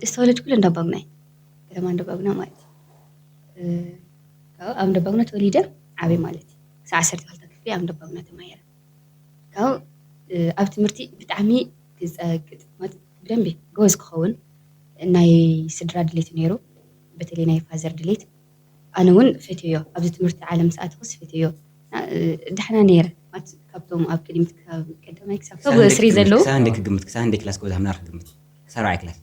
ዝተወለድኩሉ እንዳባጉና እዩ። ከተማ እንዳባጉና ማለት እዩ። ካብኡ ኣብ እንዳባጉና ተወሊደ ዓበ ማለት እዩ። ክሳብ ዓሰርተ ክልተ ክፍሊ ኣብ እንዳባጉና ተማሂረ። ካብኡ ኣብ ትምህርቲ ብጣዕሚ ክፀቅጥ ማለት ብደንቢ ጎበዝ ክኸውን ናይ ስድራ ድሌት ነይሩ። በተለይ ናይ ፋዘር ድሌት ኣነ እውን ፈትዮ ኣብዚ ትምህርቲ ዓለም ሰኣትኩስ ፈትዮ ዳሕና ነይረ። ካብቶም ኣብ ቅድሚት ካብ ቀዳማይ ክሳብ ስሪ ዘለዉ ክሳብ እንደ ክግምት ክሳብ እንደ ክላስ ጎበዝ ምናር ክግምት ክሳብ ራዕይ ክላስ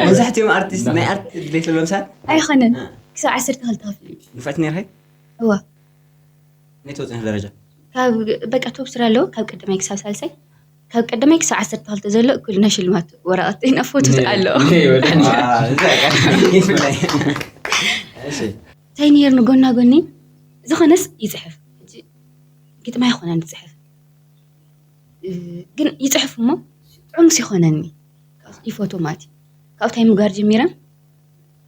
መብዛሕትኦም ኣርቲስት ናይ ኣርት ድሌት ዘለዎም ሰባት ኣይኮነን። ክሳብ ዓሰርተ ክልተ ክፍሊ ንፋት ነርኸ እዋ ናይ ተወፅነ ደረጃ ካብ በቃ ቶፕ ስራ ኣለዎ ካብ ቀዳማይ ክሳብ ሳልሳይ ካብ ቀዳማይ ክሳብ ዓሰርተ ክልተ ዘሎ እኩል ናይ ሽልማት ወረቐት ኢና ፎቶ ኣሎ። እንታይ ነይርኒ ጎና ጎኒ ዝኾነስ ይፅሕፍ። ግጥሚ ኣይኮነን ዝፅሕፍ ግን ይፅሕፍ እሞ ጥዑምስ ይኾነኒ ይፎቶ ማለት እዩ። ካብኡ እንታይ ምግባር ጀሚረ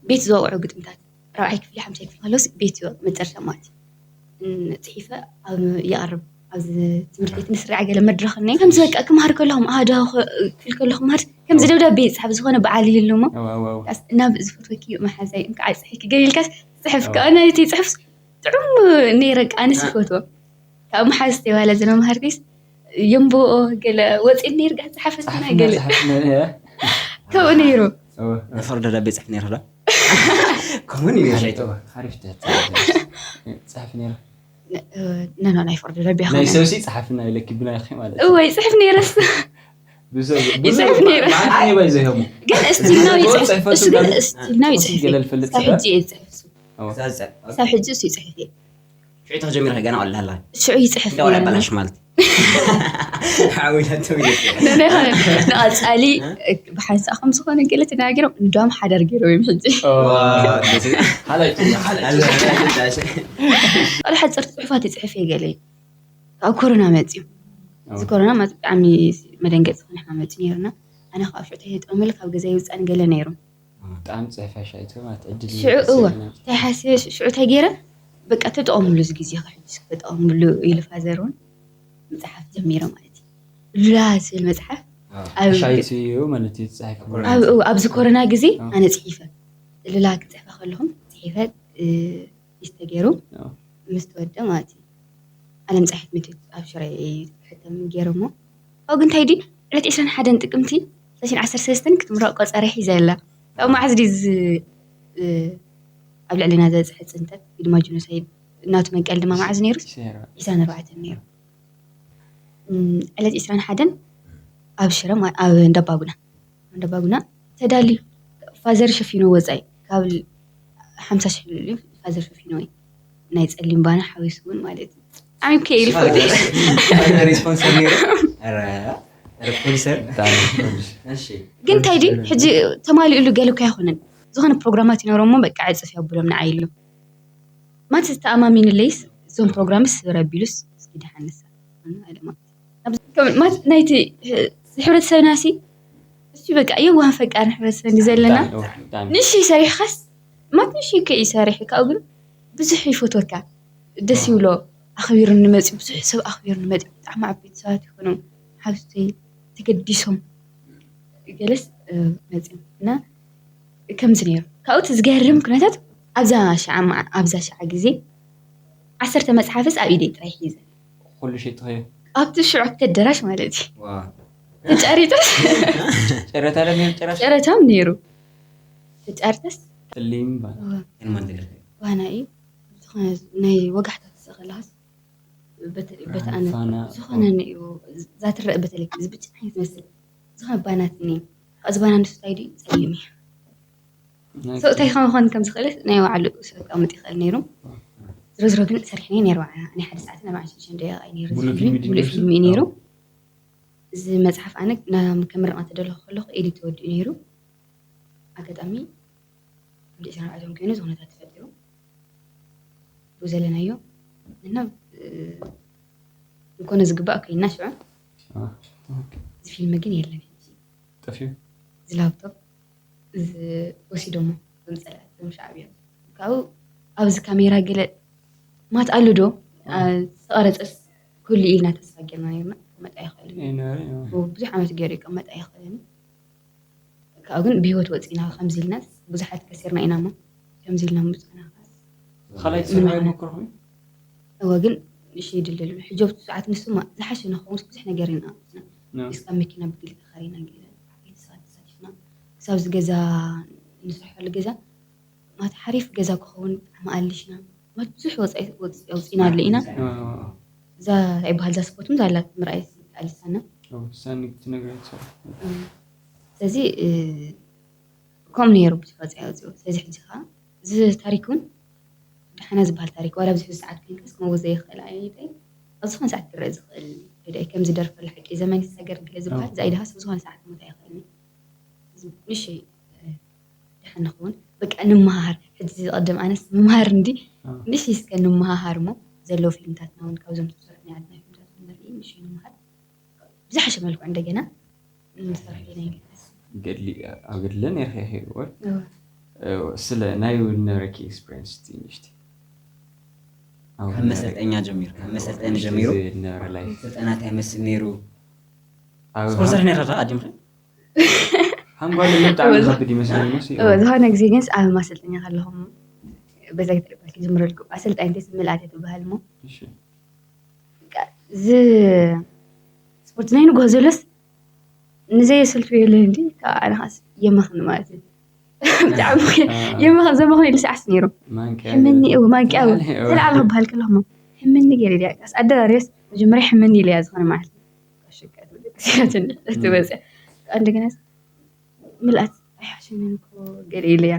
ቤት ዝወቕዑ ግጥምታት ራብዓይ ክፍሊ ሓምሳይ ክፍሊ ከለስ ቤት ይወ መጨረሻ ማለት እዩ። ፅሒፈ ኣብ ይቐርብ ኣብዚ ትምህርቲ ቤት ንስርዓ ገለ መድረኽ እኒ ከምዚ በቃ ክምሃር ከለኹም ኣሃዳ ክብል ከለኹ ምሃር ከምዚ ደብዳቤ ይፅሓፍ ዝኾነ በዓል ይህሉ እሞ ናብ ዝፈትወኪ መሓዛይ እንከዓ ፅሒኪ ገሊልካስ ፅሕፍ ከኣ ናይቲ ፅሑፍ ጥዑም ነይረ ኣነስ ይፈትዎ ካብ መሓዝቲ ዋላ ዝነ መሃርቲስ የንብኦ ገለ ወፂን ነይር ጋር ፀሓፈትና ገለ ከምኡ ነይሩ ፈርዶ ደቤ ፅሕፍ ነይሩ ዶ ከምኡ እዩ ሓሪፍ ነና ናይ ፈርዶ ደቤ ናይ ሰብሲ ፀሓፍና ኢለኪ ብናይኺ ማለት እዩ እወይ ፅሕፍ ነይረስ ይፅሕፍ ነይረ ባይ ዘይሆሙ ግን እስቲልናው ይፅሕፍ እሱ ግን እስቲልናው ይፅሕፍ ካብ ሕጂ እየ ዝፅሕፍ እሱ ክሳብ ሕጂ እሱ ይፅሕፍ እየ ሽዑ ተጀሚረ ገና ወላ ኣላ ሽዑ ይፅሕፍ እንዳ ወላ በላሽ ማለት ንዓወይናቶ ንቐፃሊ ብሓንሳእ ከም ዝኾነ ገለ ተናጊሮም እንዶም ሓደር ገይሮም እዮም ሕጂ ሓላይ ቃል ሓፀርቲ ፅሑፋት ይፅሕፍ እየ ገለ ካብ ኮሮና መፅዩ እዚ ኮሮና ማለት ብጣዕሚ መደንገፂ ዝኾነ ሕማም መፅዩ ነይሩና ኣነ ካብ ሽዑ ተየጠመል ካብ ገዛ ይውፃእን ገለ ነይሩ ብጣዕሚ ፅሕፍ ኣሻይቶ ማለት ዕድል ሽዑ እወ እንታይ ሓሲበ ሽዑ እንታይ ገይረ በቃ ተጠቐምሉ እዚ ግዜ ሕጅስ ክተጠቐምሉ ኢሉ ፋዘር እውን መፅሓፍ ጀሚረ ማለት እዩ ሉላ ዝብል መፅሓፍ ኣብ ኣሻይቱ እዩ ማለት እዩ ዝፅሕፍ ኣብ እው፣ ኣብዚ ኮሮና ግዜ ኣነ ፅሒፈ ሉላ ክፅሕፈ ከለኹም ፅሒፈ እ፣ ሊስተ ገይሩ ኣዎ። ምስ ተወደ ማለት እዩ ዓለም ፀሓይ ትምህርቲ ኣብ ሽረ ሕተም ገይሮሞ ካብኡ ግን እንታይ ድዩ ዕለት ዕስራን ሓደን ጥቅምቲ ሰሽን ዓሰርተ ሰለስተን ክትምረቕ ቆፀረ ሒዘ ኣላ ካብ መዓዝ ድዩ ዝ- እ፣ ኣብ ልዕልና ዘብፅሐ ፅንተት ወይ ድማ ጀኖሳይድ እናቱ መንቀል ድማ መዓዝ ነይሩ ዒስራን ኣርባዕተን ነይሩ እም፣ ዕለት ዒስራን ሓደን ኣብ ሽረ ማ- ኣብ እንዳባጉና እንዳባጉና ተዳልዩ ፋዘር ሸፊኑ ወፃኢ ካብ ሓምሳ ሽሕ ልዕሊ ፋዘር ሸፊኑ ወይ ናይ ፀሊም ባና ሓዊሱ እውን ማለት እዩ ዓሚብ ከይል ስፖንሰር ነይሩ ፕሮዲሰር ግን እንታይ ድዩ ሕጂ ተማሊኡሉ ገለ እኳ ኣይኮነን ዝኾነ ፕሮግራማት ይነብሮ እሞ በቃ ዕፅፍ የብሎም ንዓይ ኢሉ ማለት ተኣማሚንለይስ እዞም ፕሮግራምስ ስብር ኣቢሉስ እስኪ ደሓንሳ ማለት ናይቲ ሕብረተሰብና ሲ እሱ በቃ የዋህን ፈቃርን ሕብረተሰብ እንዲ ዘለና ንሽ ሰሪሕካስ ማት ንሽ ከ ይሰርሕ ካብኡ ግን ብዙሕ ይፈትወካ ደስ ይብሎ ኣኽቢሩ ንመፅኡ ብዙሕ ሰብ ኣኽቢሩ ንመፅኡ ብጣዕሚ ዓበይቲ ሰባት ይኾኑ ሓብቲ ተገዲሶም ገለስ መፅኡ እና ከምዚ ነይሩ ካብኡ እቲ ዝገርም ኩነታት ኣብዛ ሸዓ መዓ- ኣብዛ ሸዓ ግዜ ዓሰርተ መፅሓፍስ ኣብ ኢደይ ጥራይ ሒዘ ኩሉ ሸይጥኸዮ ኣብቲ ሽዑ ኣብቲ ኣደራሽ ማለት እዩ ተጫሪተስ ጨረታ ለ ነይሩ ጨረታ ጨረታም ነይሩ ተጫሪተስ ፍሊም ባ ባና እዩ ዝኾነ ናይ ወጋሕታ ተሰኸላስ በተለይ በታ ኣነ ፋና ዝኾነ እዩ ዛትረአ በተለይ ዝብጭ ዓይነት መስል ዝኾነ ባናት እኒ እዚ ባና ንሱ እንታይ ድዩ ፀሊም እዩ እንታይ ከም ዝኾን ከም ዝኽእል ናይ ባዕሉ ሰብ ክቐምጥ ይኽእል ነይሩ ዝሮ ዝሮ ግን ሰሪሕኒ ነይሩ ባዕልና ናይ ሓደ ሰዓት ናይ ባዕል ሽዱሽተ ደቂቃ እዩ ነይሩ እዚ ሙሉእ ፊልም ፊልም ድዩ ሙሉእ ነይሩ? ፊልም እዩ ነይሩ እዚ መፅሓፍ ኣነ ናብ ከምርቕ ተደለኹ ከለኹ ኤዲት ተወዲኡ ነይሩ ኣጋጣሚ ክንዲ ዕስራን ኣርባዕተን ኮይኑ እዚ ኩነታት ተፈጢሩ ብኡ ዘለናዮ እና ንኮነ ዝግባእ ኮይንና ሽዑ ኦኬ። እዚ ፊልም ግን የለን ሕጂ ጠፊኡ እዚ ላፕቶፕ እዚ ወሲዶሞ ዞም ፀላእቲ ዞም ሻዕብያ ካብኡ ኣብዚ ካሜራ ገለ ማት ኣሉ ዶ ዝተቐረፀስ ኩሉ ኢልና ተስፋ ጌርና ነርና ክመጣ ይኽእል እዩ። ይነበረ እዩ። ብዙሕ ዓመት ገይሩ ይቀመጥ ኣይኽእልን ካብኡ ግን ብህይወት ወፂና ከምዚ ኢልናስ ብዙሓት ከሲርና ኢና እሞ ከምዚ ኢልና ምፅና ካልኣይ ትስርባይ ሞክርኹም እወ ግን እሺ ይድልል ሕጂ ኣብቲ ሰዓት ንሱማ ዝሓሸ ንኸውን ብዙሕ ነገር ኢና ኣውፅና እስካብ መኪና ብግሊ ተኻሪና ገለ ዓበይቲ ሰባት ተሳቲፍና ክሳብ እዚ ገዛ ንስርሐሉ ገዛ ማለት ሓሪፍ ገዛ ክኸውን ብጣዕሚ ኣልሽና ማለት ብዙሕ ወፃኢ ወፂ ኣውፂና ኣለ ኢና እዛ እንታይ በሃል እዛ ስፖርት ዛላ ምርኣይ ይከኣል ይሳና ሳኒ ትነግረን ሰብ ስለዚ ከምኡ ነይሩ ብዙሕ ወፃኢ ኣውፅኡ ስለዚ ሕጂ ከዓ እዚ ታሪክ እውን ደሓና ዝበሃል ታሪክ ዋላ ኣብዚ ሕዚ ሰዓት ኮይንካስ ክመውት ዘይኽእል ኣይተይ ኣብ ዝኾነ ሰዓት ክረአ ዝኽእል ኢደ ከም ዝደርፈሉ ሓቂ ዘመን ይሳገር ገለ ዝበሃል እዛ ኢድሃስ ብዝኾነ ሰዓት ክሞት ኣይኽእልን ንሽይ ደሓን ንኸውን በቃ ንምሃር ሕጂ ዝቐደም ኣነስ ምምሃር እንዲ ንሽይ እስከ ንምሃሃር እሞ ዘለዉ ፊልምታትና እውን ካብዞም ዝሰርሑ ናይ ዓድና ፊልምታት ንርኢ ንሽይ ንምሃር ብዝሓሸ መልክዑ እንደገና ንሰርሕ ኢና ይግደስ ገድሊ ኣብ ገድለ ነርካ ይኸይድወል እወ። ስለ ናይ ዝነበረኪ ኤክስፔሪንስ ትንሽቲ ካብ መሰልጠኛ ጀሚሩ ካብ መሰልጠኒ ጀሚሩ ዝነበረ ላይፍ ስልጠና እንታይ ይመስል ነይሩ ኣብ ስፖርት ሰርሕ ነርካ ኣዲምኸ ሃንጓል ብጣዕሚ ከብድ ይመስለኒ መስ እወ፣ ዝኾነ ግዜ ግን ኣብ ማሰልጠኛ ከለኹም በዛ ገጠር ባልኪ ዝምረልኩም ኣሰልጣኝ እንዴት ምልኣት ትበሃል ሞ እሺ እዚ ስፖርት ናይ ንጎ ዘሎስ ንዘየሰልቱ የለ እንዲ ካብ ኣነ ካስ የመኽን ማለት እዩ ብጣዕሚ የመኽን ዘመኽን ኢሉ ሰዓስ ነይሩ ማንቂያ ሕምኒ እው ማንቂያ እው እው። ተለዓለ ክበሃል ከለኹ ሕምኒ ገይረ ድያ ቃስ ኣደራርዮስ መጀመርያ ሕምኒ ኢለያ ዝኾነ ማለት ሽቀትበፅያ እንደገና ምልኣት ኣይሓሸንን እኮ ገለ ኢለያ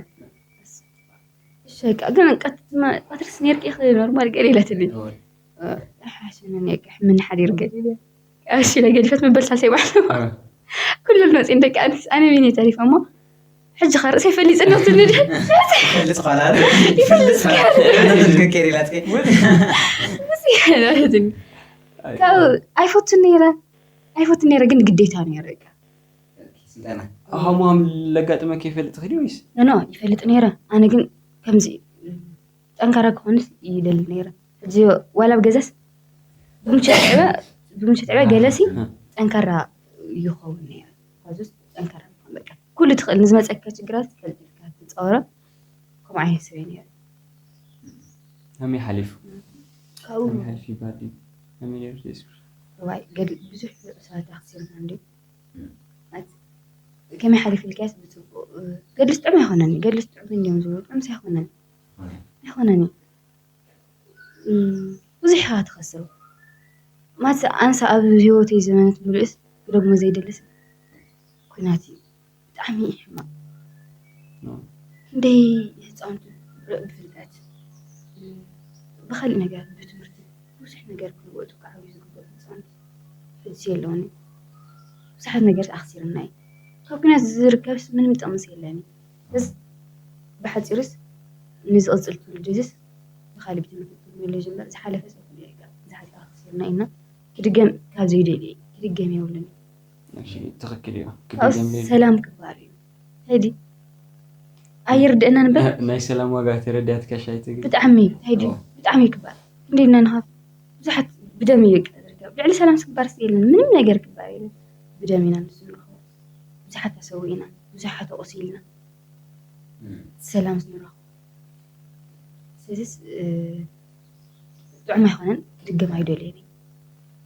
እሺ በቃ ግን ቀትልስ ነርቂ ኢኺ ኖርማል ገለ ኢላትኒ ኣይሓሸንን በቃ ሕምኒ ሓዲሩ ገለ ኢለያ እሺ ኢለ ገዲፈት ምበል ሳልሰይ ባዕሉ ኩሉ መፅን ደቂ ኣንስ ኣነ ሚኒ ተሪፈ እሞ ሕጂ ኸ ርእሰይ ፈሊፅኒ ትብል ፈልጥ ኳላ ፈልጥ ኳላ ትልክከር ኢላትከ ካብ ኣይፈቱን ነይረ ኣይፈቱን ነይረ ግን ግዴታ ነይረ በቃ ስልጠና ሃሙሃም ለጋጥመ ከይፈልጥ ትኽእል ወይስ ኖ ይፈልጥ ነይረ ኣነ ግን ከምዚ ጠንካራ ክኾንስ ይደሊ ነይረ ሕጂ ዋላ ኣብ ገዛስ ብሙቸ ትዕበ ብሙቸ ትዕበ ገለሲ ጠንካራ ይኸውን ነይረ ካዙስ ጠንካራ ይኾን በቃ ኩሉ ትኽእል ንዝመፀካ ችግራት ትፈልጥ ኢልካ ትፃወሮ ከምኡ ዓይነት ሰብ እየ ነይረ ከመይ ሓሊፉ ካብኡ ከመይ ሓሊፉ ይባል ድዩ ከመይ ነይሩ ቴስኩ እዋይ ገድሊ ብዙሕ ሰባት ኣኽሲርና እንዲ ከመይ ሓሊፉ ኢልካስ ብፅቡቅ ገድሊ ስጥዑም ኣይኮነን ገድሊ ስጥዑም እንዲዮም ዝብሉ ጥዑምስ ኣይኮነን ኣይኮነን እዩ ብዙሕ ኢኻ ትኸስሩ ማለት ኣንሳ ኣብ ህይወተይ ዘመነት ምሉእስ ክደግሞ ዘይደልስ ኩናት እዩ ብጣዕሚ እዩ ሕማቕ ክንደይ ህፃውንቲ ብፍልጠት ብካሊእ ነገር ብትምህርቲ ብዙሕ ነገር ክልወጡ ክዓብዩ ዝግበሩ ህፃውንቲ ሕዚ የለውን ብዙሓት ነገር ኣኽሲርና እዩ ካብ ኩናት ዝርከብስ ምንም ጥቕምስ የለን እዩ በስ ብሓፂሩስ ንዝቕፅል ትውልዲ እዚስ ብካሊእ ብትምህርቲ ትምህርት ዝጀመር ዝሓለፈ ዝሓለፈ ኣኽሲርና ኢና ክድገም ካብ ዘይደልየ ክድገም የብሉን ትኽክል እዩ ካብስ ሰላም ክባር እዩ ሄዲ ኣይርድእና ንበር ናይ ሰላም ዋጋ ተረዳት ከሻይ ትግል ብጣዕሚ ሄዲ ብጣዕሚ ክባር እንዴና ንሃብ ብዙሓት ብደም ይቅር ልዕሊ ሰላም ስግባር የለን ምንም ነገር ክባር የለን ብደም ኢና ንሱ ንረኽቦ ብዙሓት ተሰዊእና ብዙሓት ተቆሲልና ሰላም ንረኽቦ ስለዚስ ጥዑም ኣይኮነን ክድገም ኣይደልየን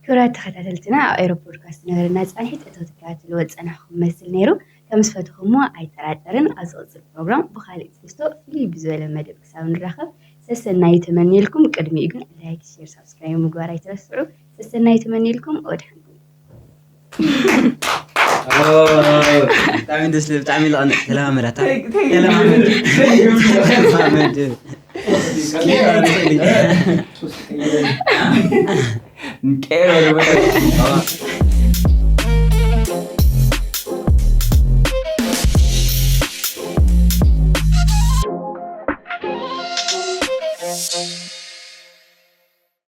ክብራት ተኸታተልትና ኣብ ኤሮ ፖድካስት ዝነበረና ፃንሒት እቶ ትከታተልዎ ዝፀናሕኩም መስል ነይሩ ከም ዝፈትኹሞ ኣይጠራጠርን ኣብ ዝቕፅል ፕሮግራም ብካሊእ ትሕዝቶ ፍልይ ብዝበለ መደብ ክሳብ ንራኸብ ሰሰናዩ ተመኒልኩም ቅድሚኡ ግን ላይክ ሼር ሳብስክራይብ ምግባር ኣይትረስዑ ሰሰናዩ ተመኒልኩም ወድሓንኩም ብጣዕሚ ደስ ዝብል ብጣዕሚ ለቐንዕ ተለማመዳታ ተለማመድ ተለማመድ ንቀይሮ